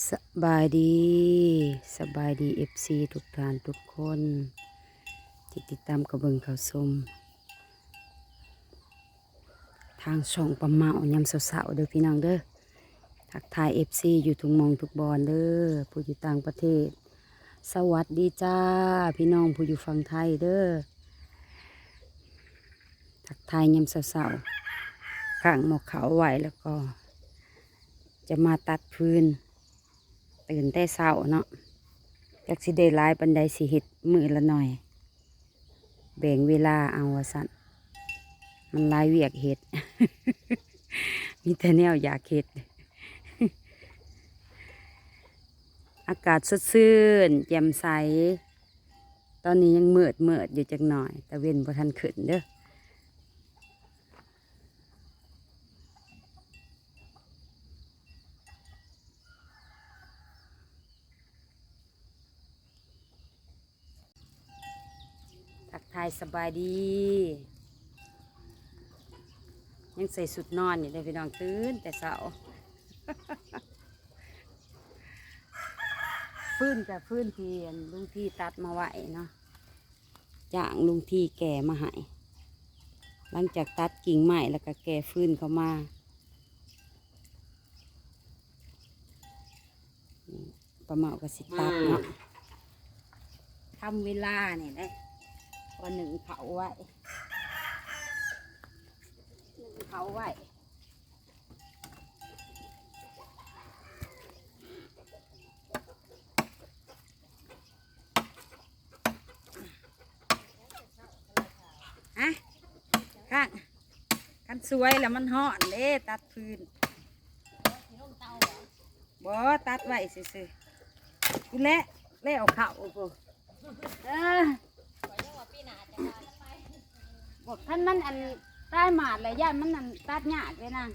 ສະບາຍດີ ສະບາຍດີ ເອັຟຊີ ທຸກທ່ານທຸກຄົນ ທີ່ຕິດຕາມເຂົ້າເບິ່ງເຂົ້າຊົມທາງຊ່ອງປ້າເມົາຍາມເຊົ້າໆ ເດີພີ່ນ້ອງເດີ. ທັກທາຍ ເອັຟຊີ ຢູ່ທຸກໝ່ອງທຸກບ່ອນເດີ ຜູ້ຢູ່ຕ່າງປະເທດ ສະຫວັດດີຈ້າ ພີ່ນ້ອງຜູ້ຢູ່ຝັ່ງໄທເດີ. ທັກທາຍຍາມເຊົ້າໆ ຂ້າງໝໍ້ເຂົ້າໄວ້ ແລ້ວກໍຈະມາຕັດຟືນ ຕື່ນແຕ່ເຊົ້າເນາະ ຈັກຊິໄດ້ຫຼາຍປານໃດ ຊິເຮັດມື້ລະໜ້ອຍ ແບ່ງເວລາເອົາວ່າຊັ້ນ ມັນຫຼາຍວຽກເຮັດ ມີແຕ່ແນວຢາກເຮັດ. ອາກາດສົດຊື່ນແຈ່ມໃສ ຕອນນີ້ຍັງມືດໆຢູ່ຈັກໜ້ອຍ ຕາເວັນບໍ່ທັນຂຶ້ນເດີ. ທັກທາຍສະບາຍດີ ຍັງໃສ່ຊຸດນອນຢູ່ເດ້ພີ່ນ້ອງ ຕື່ນແຕ່ເຊົ້າ. ຟືນກະຟືນທີ່ ອັນ ລຸງທີຕັດມາໄວ້ເນາະ ຈ້າງລຸງທີແກ່ມາໃຫ້ ຫຼັງຈາກຕັດກິ່ງໄມ້ແລ້ວກະແກ່ຟືນເຂົ້າມາ. ປ້າເມົາຍກະຊິຕັດເນາະ ທຳເວລານີ້ແຫຼະ ວ່າໜຶ້ງເຂົ້າໄວ້ ໜຶ້ງເຂົ້າໄວ້. ຮະ ຄັນ ຄັນສວຍແລ້ວມັນຮ້ອນເດ້ ຕັດຟືນ ບໍ່ ຕັດໄວ້ຊື່ໆ ພຸ້ນແຫຼະ ແລ້ວເຂົ້າພຸ້ນ ເອີ ບໍ່ ຄັນມັນ ອັນ ຕາຍໝາດແລ້ວ ຢ້ານມັນ ອັນ ຕັດຍາກເດ້ນາງ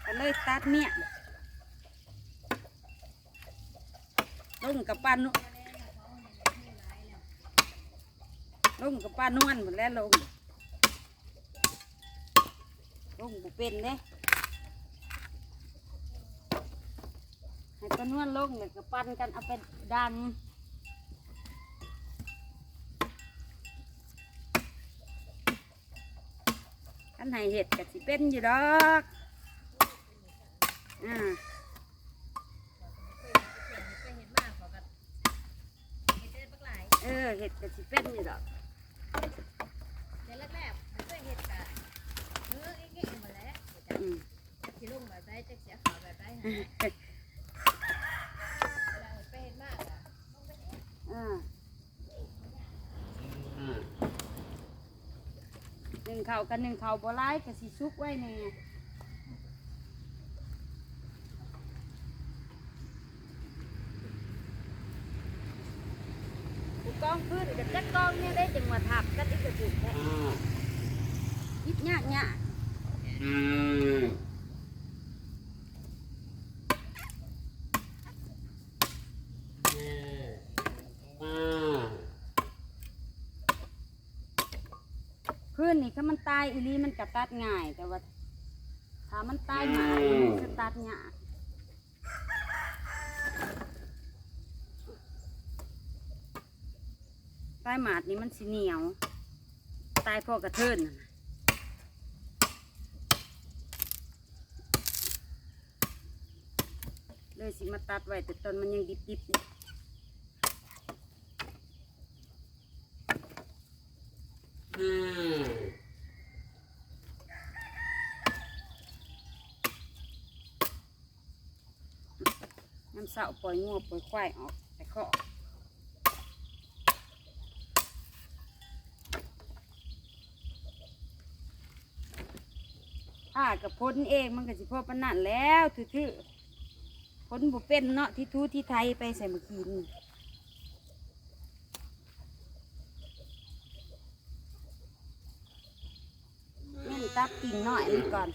ກະເລີຍຕັດເມຍ ລົງກະປານວນ ລົງກະປານວນພຸ້ນແຫຼະ ລົງ ລົງບໍ່ເປັນເດ້ ໃຫ້ປານວນລົງແລ້ວກະປັ່ນກັນເອົາໄປດັງ. ຄັນໃຫ້ເຮັດກະຊິເປັນຢູ່ດອກ ອາ ເອີ ເຮັດກະຊິເປັນຢູ່ດອກ ແຕ່ແລກໆ ບໍ່ເຄີຍເຮັດກະ ເອີ ເອະໆ ຫັ້ນແຫຼະ ອືມ ຈັກຊິລົງແບບໃດ ຈັກຊິເອົາເຂົ້າແບບໃດຫັ້ນແຫຼະ ແລ້ວໄປເຮັດມາກະ ອາ ໜຶ້ງເຂົ້າກະໜຶ້ງເຂົ້າບໍ່ຫຼາຍ ກະຊິສຸກໄວແດ່ ຜູ້ກອງຟືນກະຈັກກອງແນວໃດ ຈັ່ງວ່າທັບກັນອີກກະຖືກແທ້ ອືມ ຄິດຍາກໆ. ຟືນນີ້ ຄັນມັນຕາຍອີ່ຫຼີ ມັນກະຕັດງ່າຍ ແຕ່ວ່າຖ້າມັນຕາຍໝາດນີ້ ມັນຈະຕັດຍາກ ຕາຍໝາດນີ້ມັນຊິໜຽວ ຕາຍພໍກະເທີນຫັ້ນນະ ເລີຍຊິມາຕັດໄວ້ແຕ່ຕອນມັນຍັງດິບໆ ນີ້ ອືມ ຍາມເຊົ້າປ່ອຍງົວປ່ອຍຄວາຍອອກແຕ່ຄອກ ຖ້າກະຝົນເອງ ມັນກະຊິພໍປານນັ້ນແລ້ວ ຖືໆ ຝົນບໍ່ເປັນເນາະ ທີ່ຖູທີ່ໄຖໄປໃສ່ມື້ຄືນນີ້ ແມ່ນຕັດກິ່ງນ້ອຍມັນກ່ອນ.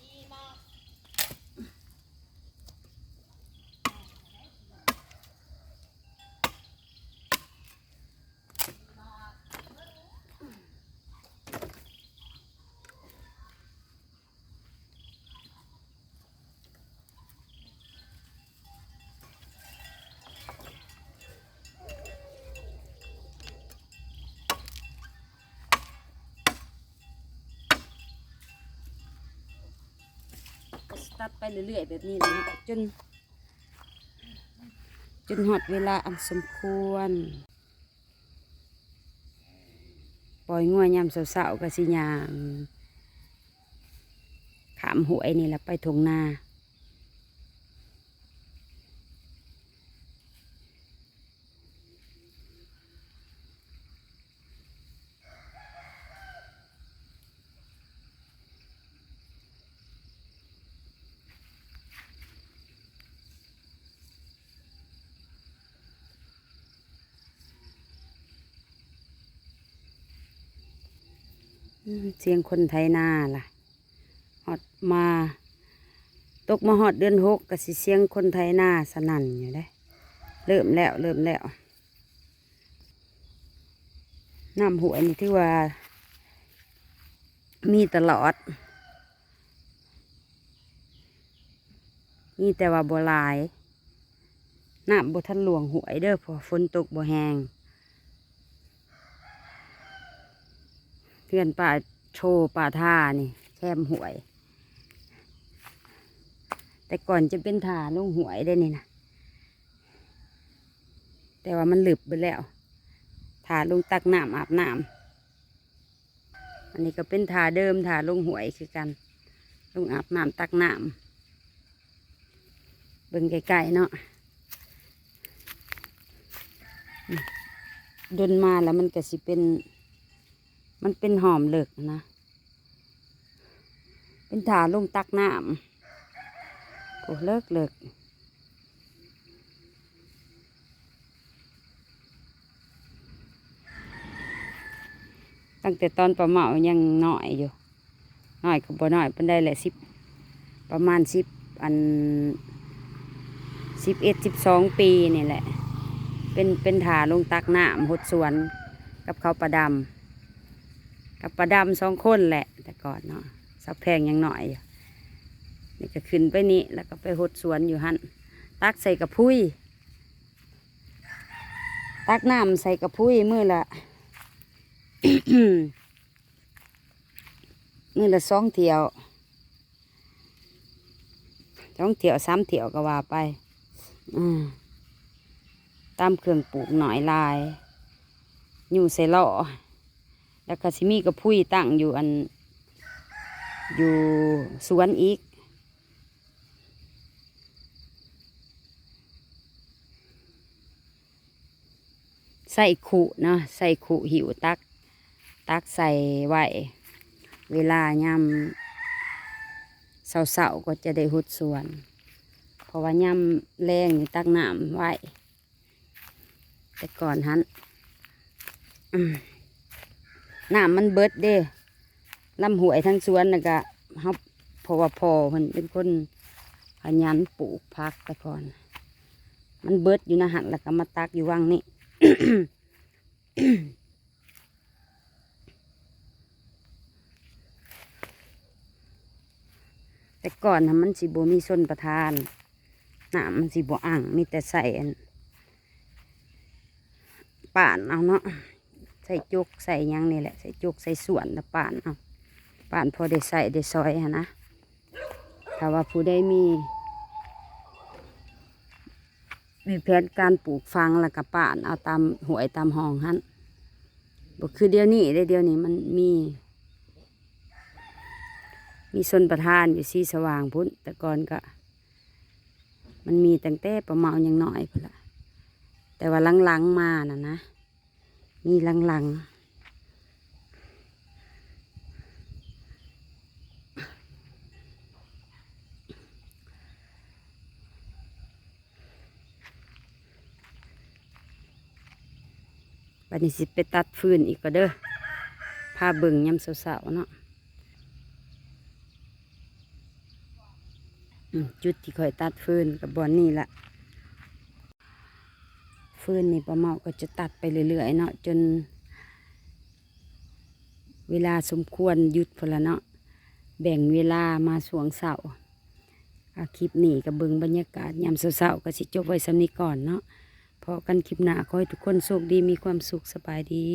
ອີ່ໝໍ້ ຕັດໄປເລື້ອຍໆແບບນີ້ແຫຼະເນາະ ຈົນ ຈົນຮອດເວລາອັນສົມຄວນ. ປ່ອຍງົວຍາມເຊົ້າໆ ກໍຊິຍ່າງຂ້າມຫ້ວຍນີ້ລະໄປທົ່ງນາ. ອືມ ສຽງຄົນໄຖນາລະ ຮອດມາ ຕົກມາຮອດເດືອນຫົກ ກໍຊິສຽງຄົນໄຖນາສະໜັ່ນຢູ່ເດ້. ເລີ່ມແລ້ວ ເລີ່ມແລ້ວ. ນ້ຳຫ້ວຍນີ້ຖືວ່າມີຕະຫຼອດ ມີແຕ່ວ່າບໍ່ຫຼາຍ. ນ້ຳບໍ່ທັນຫຼວງຫ້ວຍເດີ້ ເພາະວ່າຝົນຕົກບໍ່ແຮງ. ເຮືອນປ້າໂຊ ປ້າທານີ້ແຄມຫ້ວຍ ແຕ່ກ່ອນຈະເປັນທ່າລົງຫ້ວຍເດ້ນີ້ນະ ແຕ່ວ່າມັນລຶບເບິດແລ້ວ ທ່າລົງຕັກນ້ຳອາບນ້ຳ. ອັນນີ້ກໍເປັນທ່າເດີມ ທ່າລົງຫ້ວຍຄືກັນ ລົງອາບນ້ຳຕັກນ້ຳ. ເບິ່ງໃກ້ໆເນາະ ດົນມາແລ້ວມັນກໍຊິເປັນ ມັນເປັນຮ່ອມເລິກນະ ເປັນທ່າລົງຕັກນ້ຳ ໂອ້ ເລິກໆ. ຕັ້ງແຕ່ຕອນປ້າເມົາຍັງນ້ອຍຢູ່ ນ້ອຍກໍບໍ່ນ້ອຍປານໃດແຫຼະ ສິບ ປະມານສິບ ອັນ ສິບເອັດ ສິບສອງປີນີ້ແຫຼະ ເປັນ ເປັນທ່າລົງຕັກນ້ຳຫົດສວນກັບເຂົາປ້າດຳ ກັບປ້າດຳສອງຄົນແຫຼະ ແຕ່ກ່ອນເນາະ ສາວແພງຍັງນ້ອຍຢູ່. ນີ້ກໍຂຶ້ນໄປນີ້ ແລ້ວກໍໄປຫົດສວນຢູ່ຫັ້ນ ຕັກໃສ່ກະພຸຍ ຕັກນ້ຳໃສ່ກະພຸຍມື້ລະ ມື້ລະສອງຖ້ຽວ ສອງຖ້ຽວສາມຖ້ຽວກໍວ່າໄປ ອືມ ຕາມເຄື່ອງປູກໜ້ອຍຫຼາຍ ຢູ່ໃສ່ລໍ້ ແລ້ວກໍຊິມີກະພຸຍຕັ້ງຢູ່ອັນ ຢູ່ສວນອີກ. ໃສ່ຄຸເນາະ ໃສ່ຄຸຫິ້ວຕັກ ຕັກໃສ່ໄວ້ ເວລາຍາມເຊົ້າໆ ກໍຈະໄດ້ຫົດສວນ ເພາະວ່າຍາມແລງນີ້ຕັກນ້ຳໄວ້. ແຕ່ກ່ອນຫັ້ນ ອືມ ນ້ຳມັນເບິດເດ້ ລຳຫ້ວຍທາງສວນນະກະ ເຮົາ ເພາະວ່າພໍ່ເພິ່ນເປັນຄົນຂະຫຍັນປູກຜັກແຕ່ກ່ອນ ມັນເບິດຢູ່ນະຫັ້ນ ແລ້ວກໍມາຕັກຢູ່ວັງນີ້. ແຕ່ກ່ອນນະ ມັນຊິບໍ່ມີຊົນປະທານ ນ້ຳມັນຊິບໍ່ອັ່ງ ມີແຕ່ໃຊ້ອັນ ປ້ານເອົາເນາະ ໃຊ້ຈົກໃຊ້ຫຍັງນີ້ແຫຼະ ໃຊ້ຈົກໃຊ້ສ່ວນລະປ້ານເອົາ ປ້ານພໍໄດ້ໃຊ້ໄດ້ສອຍຫັ້ນນະ. ຖ້າວ່າຜູ້ໃດມີ ມີແຜນການປູກຝັງ ແລ້ວກໍປ້ານເອົາຕາມຫ້ວຍຕາມຮ່ອງຫັ້ນ ບໍ່ຄືດຽວນີ້ເດ້. ດຽວນີ້ມັນມີ ມີຊົນປະທານຢູ່ສີສະຫວ່າງພຸ້ນ ແຕ່ກ່ອນກໍ ມັນມີຕັ້ງແຕ່ປ້າເມົາຍັງນ້ອຍພຸ້ນລະ ແຕ່ວ່າຫຼັງໆມານັ້ນນະ ມີຫຼັງໆ ບັດນີ້ຊິໄປຕັດຟືນອີກກໍເດີ ພາເບິ່ງຍາມເຊົ້າໆເນາະ. ອືມ ຈຸດທີ່ຂ້ອຍຕັດຟືນກໍບ່ອນນີ້ລະ ຟືນນີ້ປ້າເມົາກໍຈະຕັດໄປເລື້ອຍໆເນາະ ຈົນເວລາສົມຄວນຢຸດພຸ້ນລະເນາະ ແບ່ງເວລາມາຊ່ວງເຊົ້າ. ອາ ຄລິບນີ້ກໍເບິ່ງບັນຍາກາດຍາມເຊົ້າໆ ກໍຊິຈົບໄວ້ສ່ຳນີ້ກ່ອນເນາະ ພໍ້ກັນຄລິບໜ້າ ຂໍໃຫ້ທຸກຄົນໂຊກດີ ມີຄວາມສຸກ ສະບາຍດີ.